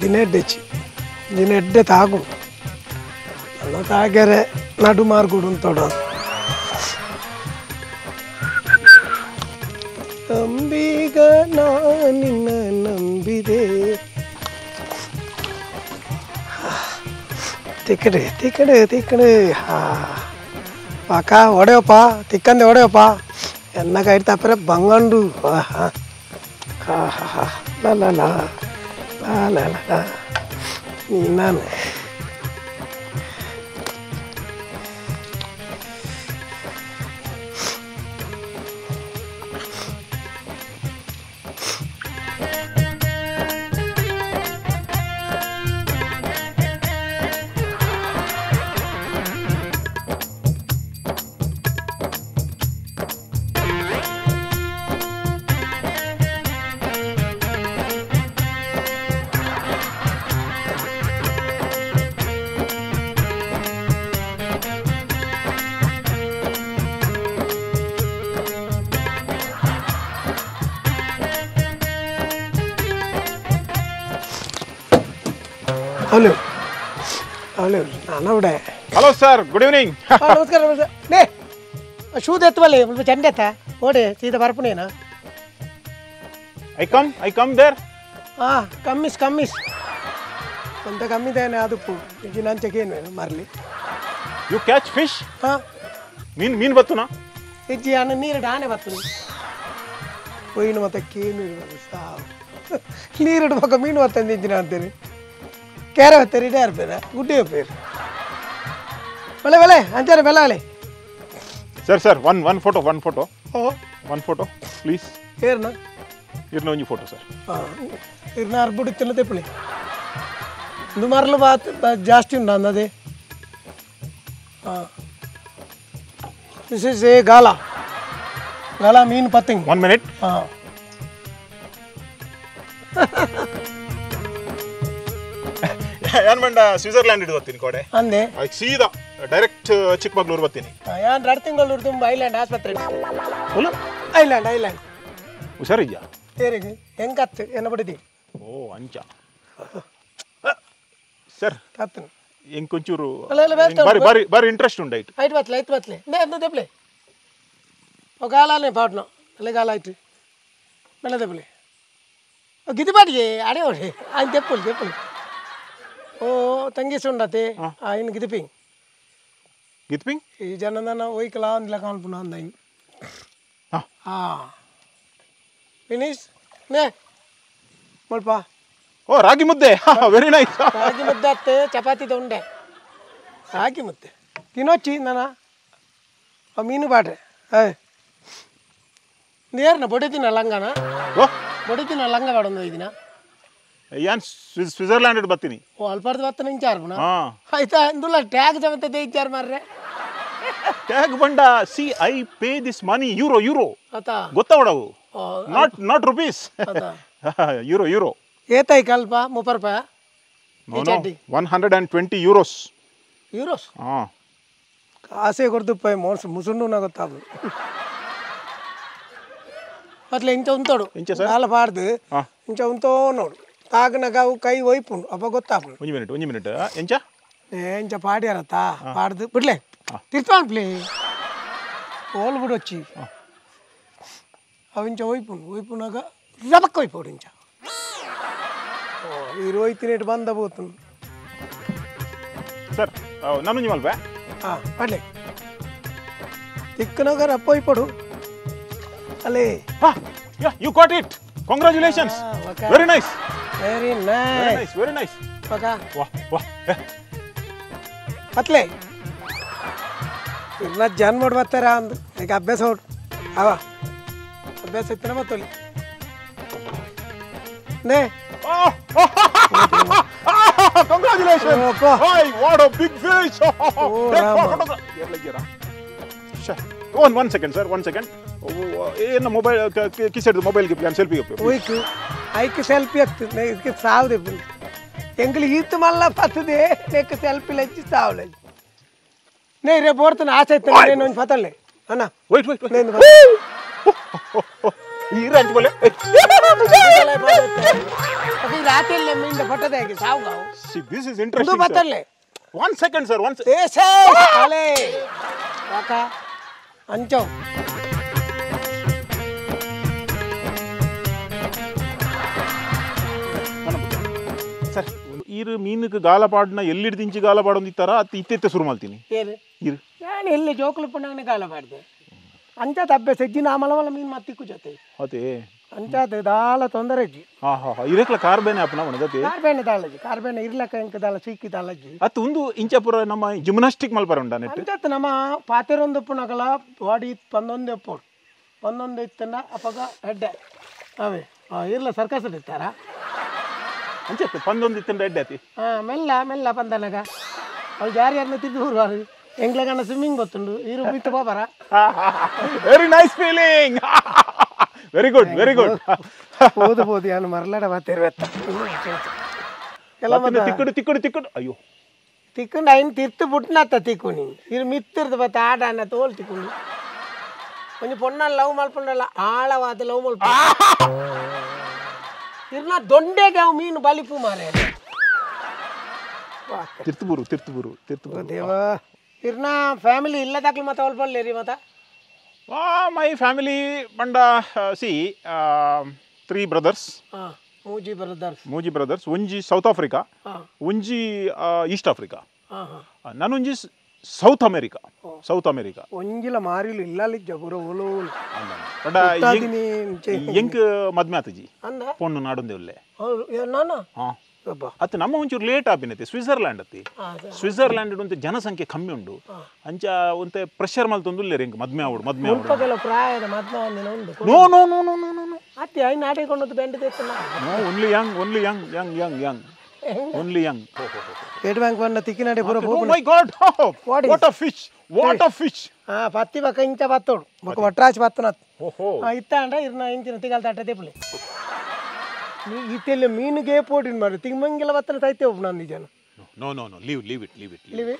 ದಿನ ಎಡ್ಡೆಚ್ಚಿ ದಿನ ಎಡ್ಡೆ ತಾಗು ಅಲ್ಲ ತಾಗೆರೆ ನಡು ಮಾರ್ಗುಡು ತೊಡ ಅಂಬಿಗ ನಿನ್ನ ನಂಬಿದೆ ತಿಕ್ಕಡೆ ತಿಕ್ಕಡೆ ತಿಕ್ಕಡೆ ಹಾ ಪಾಕ ಒಡೆಯಪ್ಪ ತಿಕ್ಕಂದೆ ಒಡೆಯಪ್ಪ ಎನ್ನ ಕೈ ತಪ್ಪರೆ ಬಂಗಂಡು ಹಾ ಹಾ ಹಾ ಲಾ ಲಾ ಲಾ ಲಾ ನಾನು ಹಲೋ ಹಲೋ ನಾನು ಅವಡೆ. Hello sir, good evening. ನಮಸ್ಕಾರ ನಮಸ್ಕಾರ. ನೇ ಶೂದ್ ಎತ್ತವಲ್ಲ ಸ್ವಲ್ಪ ಚಂಡ ಎತ್ತ ಓಡಿ ಸೀದಾ ಬರ್ಪುನೇನಾ. I come there. ಹಾಂ ಕಮ್ಮಿಸ್ ಕಮ್ಮಿಸ್ ಅಂತ ಕಮ್ಮಿದೇನೆ ಅದಪ್ಪು ಈಗ ನಂಚಕೇನು ಮರಲಿ. You catch fish? ಹಾಂ ಮೀನು ಮೀನು ಬತ್ತುನಾ? ಇಜ್ಜಿ ಅಣ್ಣ ನೀರು ಡಾನೆ ಬತ್ತುನು ಪೊಯ್ನು ಮತ್ತೆ ಕೇನು ಸಾವು ನೀರು ಪಕ್ಕ ಮೀನು ಬತ್ತಂದು ಇಜ್ಜಿನ ಅಂತೇನೆ ಕೇರ ಬತ್ತಾರೆ ಇಡೇ ಇರ್ಬೇರ ಗುಡ್ಡೆ ಬೇರು ಒಳ್ಳೆ ಒಳ್ಳೆ ಅಂಚಾರೆ ಬೆಲ್ಲ ಒಳ್ಳೆ. Sir sir one one photo one photo one photo please. ಏರ್ನ ಇರ್ನ ಒಂಜಿ ಫೋಟೋ ಸರ್. ಹಾಂ ಇರ್ನ ಅರ್ಬುಡಿ ತಿನ್ನ ತೆಪ್ಪಳಿ ಒಂದು ಮರಲು ಬಾತ್ ಜಾಸ್ತಿ ಉಂಟು ಅಂದದೆ. ಹಾಂ this is A ಗಾಲ ಗಾಲ ಮೀನು ಪತ್ತಿಂಗ್. 1 ಮಿನಿಟ್. ಹಾಂ ಯಾನ್ ಮಂಡ ಸ್ವಿಟ್ಜರ್ಲ್ಯಾಂಡ್ ಇಡು ಬರ್ತೀನಿ ಕೋಡೆ ಅಂದೆ ಸೀದಾ ಡೈರೆಕ್ಟ್ ಚಿಕ್ಕಮಗಳೂರು ಬರ್ತೀನಿ. ಯಾನ್ 2 ತಿಂಗಳು ತುಂಬ ಐಲ್ಯಾಂಡ್ ಆಸ್ಪತ್ರೆ ಐಲ್ಯಾಂಡ್ ಐಲ್ಯಾಂಡ್ ಹುಷಾರಿದ್ಯಾ? ಏರಿಗೆ ಹೆಂಗತ್ತು ಎನ್ನ ಬಿಡಿದಿ? ಓ ಅಂಚ ಸರ್ ತಾತನು ಎಂಕೊಂಚೂರು ಬಾರಿ ಬಾರಿ ಬಾರಿ ಇಂಟ್ರೆಸ್ಟ್ ಉಂಟು. ಐಟ್ ಐಟ್ ಬತ್ಲೆ ಐತ್ ಬತ್ಲೆ ನೇ ಅಂದು ದೆಪ್ಲೆ ಓ ಗಾಲಾನೆ ಪಾಟ್ನ ಅಲ್ಲೇ ಗಾಲ ಆಯ್ತು మెల్ల దెబ్బలే గిద్దిపాటికి అడే ఒకటి ఆయన తెప్పులు తెప్పులు ఓ ತಂಗಿಸಿ ఉండತೆ ఆయన ಗಿದಿಪಿಂಗ್ ಗಿದಿಪಿಂಗ್ ಈ ಜನನ ಒಯ್ಕಲ ಅಂದ್ಲ ಕಾಣ್ಪುನ ಅಂದ ಹಾಂ ಫಿನಿಶ್ ನೇ ಮಲ್ಪ. ಓ ರಾಗಿ ಮುದ್ದೆ ವೆರಿ ನೈಸ್. ರಾಗಿ ಮುದ್ದೆ ಅತ್ತೆ ಚಪಾತಿದ ಉಂಡೆ ರಾಗಿ ಮುದ್ದೆ ತಿನ್ನೋಚಿ ನಾನ ಮೀನು ಬಾಡ್ರೆ ಏ ನೇರ್ನ ಬೊಡಿತಿನ ಲಂಗನ ಬೊಡಿತಿನ ಲಂಗ ಬಾಡೊಂದು ಇದೀನ ಯಾನ್ ಸ್ವಿಟ್ಜರ್ಲ್ಯಾಂಡ್ ಬರ್ತೀನಿ. ಓ ಅಲ್ಪಾರ್ದು ಬರ್ತಾನೆ ಇಂಚಾರ್ ಆಯ್ತಾ ಇಂದುಲ್ಲ ಟ್ಯಾಗ್ ಸಮೇತ ಇಚ್ಚಾರ್ ಮಾರ್ರೆ. ಟ್ಯಾಗ್ ಬಂಡ see I pay this money euro euro ಆತಾ ಗೊತ್ತಾವಡವು not not rupees euro euro. ಏತಾಯಿ ಕಲ್ಪ 30 ರೂಪಾಯಿ? 120 euros. Euros ಹಾಂ ಕಾಸೆ ಕೊಡ್ದು ಮೋಸ ಮುಸುಂಡು ಗೊತ್ತಾಗ ಅಟ್ಲೆ ಇಂಚ ಉಂತೋಡು ನಾಲ ಪಾಡ್ದು ಇಂಚ ಉಂತೋ ನೋಡು ತಾಗನಾಗ ಅವು ಕೈ ಒಯ್ಪುಂಡು ಅಪ್ಪ ಗೊತ್ತಾಪುಂಡು. ಒಂಜಿ ಮಿನಿಟ್ ಒಂಜಿ ಮಿನಿಟ್ ಎಂಚ ಎಂಚ ಪಾಡ್ಯಾರತ್ತಾ ಪಾಡ್ದು ಬಿಡ್ಲೆ ತಿರ್ತಾನ್ ಪ್ಲೇ ಓಲ್ ಬಿಡೊಚ್ಚಿ ಅವು ಇಂಚ ಒಯ್ಪುಂಡು ಒಯ್ಪುನಾಗ ರಬಕ್ಕ ಒಯ್ಪೋಡು ಇಂಚ ಈ ರೋಯ್ತಿನೇಟ್ ಬಂದ ಬೋತುಂಡು. ಸರ್ ನಾನು ಮಲ್ಪೆ ಹಾಂ ಪಾಡ್ಲೆ ತಿಕ್ಕನಾಗ ರಪ್ಪ ಒಯ್ಪೋಡು ಅಲ್ಲೇ. Yeah, you got it. Congratulations. Very nice. Very nice. Very nice. Very nice. Paka. Wah, wah. ಪತ್ಲೆ ಇಲ್ಲ ಜನ್ ಮಾಡಿ ಬರ್ತಾರ ಅಂದು ಈಗ ಅಭ್ಯಾಸ ಹೊಟ್ಟು ಅವ ಅಭ್ಯಾಸ ಇತ್ತನ ಮತ್ತೊಲಿ ನೇ. Congratulations. Hi, what a big fish. One second, sir. 1 second. ಏನು ಮೊಬೈಲ್ ಕಿಸೆಡ್ ಮೊಬೈಲ್ ಗಿಪ್ಲಿ ನಾನು ಸೆಲ್ಫಿ ಗಿಪ್ಲಿ ಒಯ್ಕು ಐಕ್ ಸೆಲ್ಫಿ ಆಗ್ತದೆ ಇದಕ್ಕೆ ಸಾವ್ದೆ ಎಂಗ್ಲಿ ಈತು ಮಲ್ಲ ಪತ್ತದೆ ನೆಕ್ ಸೆಲ್ಫಿ ಲಜ್ಜಿ ಸಾವ್ಲೆ ನೇ ರೇపు ಓಡ್ತಾನೆ ಆಸೆ ಇತ್ತು నేను ಒಂಜಿ ಪತಲ್ಲೆ ಅಣ್ಣ wait wait నేను ಈರ ಅಂಚ ಬೋಲೆ. ರಾತ್ರಿ ಮೀನ್ ಫೋಟೋ ಸಾವು ಗಾವು. See, this is interesting. ಬತ್ತಲೆ. 1 second sir, 1 second. ಏ ಅಲೆ ಕಾಕ ಅಂಚೋ. ಸರ್ ಈರು ಮೀನುக்கு ಗಾಲಪಾಡ್ನ ಎಲ್ಲಿಡ್ದಿಂಚಿ ಗಾಲಪಾಡೊಂದಿತ್ತಾರ ಅತ್ತ ಇತ್ತೆತ್ತೆ ಶುರು ಮಾಡ್ತೀನಿ. ಏನು ಈರು ನಾನು ಎಲ್ಲಿ ಜೋಕುಲು ಪುಣ್ಣಾಗನೆ ಗಾಲಪಾಡ್ದೆ ಅಂಚಾತ ಅಭ್ಯಾಸ ಇಜ್ಜಿ ನಾಮಲವಲ್ಲ ಮೀನು ಮತ್ತಿಕ್ಕು ಜೊತೆ ಅದೇ ಅಂಚಾತ ದಾಲ ತೊಂದರೆ ಇಜ್ಜಿ. ಹಾ ಹಾ ಹಾ ಇರಕ್ಲ ಕಾರ್ಬೇನೆ ಅಪ್ಪನ ಒಣಗತೆ ಕಾರ್ಬೇನೆ ದಾಲಜಿ ಕಾರ್ಬೇನೆ ಇರ್ಲಕ್ಕ ಇಂಕ ದಾಲ ಸೀಕಿ ದಾಲಜಿ ಅತ್ತ ಒಂದು ಇಂಚಪುರ ನಮ್ಮ ಜಿಮ್ನಾಸ್ಟಿಕ್ ಮಲ್ಪರ ಉಂಡ ನೆಟ್ ಅಂಚಾತ ನಮ್ಮ ಪಾತೆರೊಂದು ಪುಣಗಲ ಬಾಡಿ ಪಂದೊಂದು ಎಪ್ಪೋಡು ಪಂದೊಂದು ಇತ್ತನ ಅಪಗ ಹೆಡ್ಡೆ ಅವೇ ಇರ್ಲ ಸರ್ಕಸ್ ಇರ್ತಾರ ಅಂಚೆ ಪಂದೊಂದು ಇತ್ತಂಡ ಹೆಡ್ಡೆ ಆತಿ. ಹಾ ಮೆಲ್ಲ ಮೆಲ್ಲ ಪಂದನಗ ಅವ್ಳು ಜಾರಿ ಯಾರನ್ನ ತಿದ್ದು ಊರು ಎಂಗ್ಲಗಣ್ಣ ಸ್ವಿಮ್ಮಿಂಗ್ ಗೊತ್ತುಂಡು ಇರು ಬಿಟ್ಟು ಬಾಬಾರ. Very nice feeling. Very good, very good. போது போது ಯಾನು ಮರಲಡ ಮಾತೇರ್ವೆತ್ತ ತಿಕ್ಕಡು ತಿಕ್ಕಡು ತಿಕ್ಕಡು. ಅಯ್ಯೋ ತಿಕ್ಕೊಂಡು ಐನ್ ತಿರ್ತು ಪುಟ್ಟನತ್ತ ತಿಕ್ಕು ನೀನು ಇರು ಮಿತ್ತಿರ್ದು ಬತ್ತ ಆಡ ಅನ್ನ ತೋಲ್ ತಿಕ್ಕೊಂಡು ಒಂಜಿ ಪೊಣ್ಣ ಲವ್ ಮಲ್ಪಂಡಲ್ಲ ಆಳವಾದ ಲವ್ ಮಲ್ಪ ಇರ್ನ ದೊಂಡೆಗೆ ಅವು ಮೀನು ಬಲಿಪು ಮಾರೆ. ತಿರ್ತುಬೂರು ತಿರ್ತುಬೂರು ತಿರ್ತುಬೂರು ದೇವ. ಇರ್ನ ಫ್ಯಾಮಿಲಿ ಇಲ್ಲದಾಕ್ಲು ಮತ್ತೆ ಅವಲ್ಪಲ್ಲೇರಿ ಮತ್ತ. My family ಬಂಡ ಸಿ 3 ಬ್ರದರ್ಸ್. ಮೂಜಿ ಬ್ರದರ್ಸ್. ಮೂಜಿ ಬ್ರದರ್ಸ್. ಒಂಜಿ ಸೌತ್ ಆಫ್ರಿಕಾ, ಒಂಜಿ ಈಸ್ಟ್ ಆಫ್ರಿಕಾ, ನಾನೊಂಜಿ ಸೌತ್ ಅಮೆರಿಕಾ. ಸೌತ್ ಅಮೆರಿಕಾ ಒಂಜಿಲ ಮಾರಿಲು ಇಲ್ಲ ಜಬುರ ಓಲೋ ಬಂಡ ಎಂಕ್ ಮದ್ಮೆ ಆತಜಿ ಪೊಣ್ಣು ನಾಡೊಂದೇ ಉಲ್ಲೆ. ನಾನಾ ಅತ್ತ ನಮ್ಮ ಒಂಚೂರು ಲೇಟ್ ಆಪಿನತೆ ಸ್ವಿಟ್ಜರ್ಲ್ಯಾಂಡ್ ಅತ್ತಿ. ಸ್ವಿಟ್ಜರ್ಲ್ಯಾಂಡ್ ಒಂತೆ ಜನಸಂಖ್ಯೆ ಕಮ್ಮಿ ಉಂಡು ಅಂಚ ಒಂತೆ ಪ್ರೆಷರ್ ಮಲ್ತೊಂದು ಎಂಕ್ ಮದ್ಮೆ ಆವಡು ಮದ್ಮೆ ಆವಡು ಪ್ರಾಯದ ಮದ್ಮೆ ಉಂಡು. No no no no no no ಅತ್ತಿ I ನಾಟಿಕೊಂಡು ಬೆಂಡ್ ತೆತ್ತನ. No only young, only young, young young young only young. State bank ವನ್ನ ತಿಕ್ಕಿನಡೆ ಪೂರ oh my God, what a fish, what a fish. ಹಾ ಪತ್ತಿ ಬಕ ಇಂಚ ಬತ್ತೋಡು ಬಕ ವಟ್ರಾಚ್ ಬತ್ತನತ್. ಓಹೋ ಇತ್ತಾಂಡ ಇರ್ನ ಇಂಚಿನ ತಿಗಲ್ ತಟ್ಟ ತೆಪ್ಪಲೆ ಇತ್ತೆಲ್ಲ ಮೀನುಗೆ ಪೋಟಿನ ಮಾರು ತಿಂಗಂಗೆಲ್ಲ ಬತ್ತನ ತೈತೆ ಒಬ್ಬ ನಂದಿ ಜನ. No no no leave leave it leave it leave it.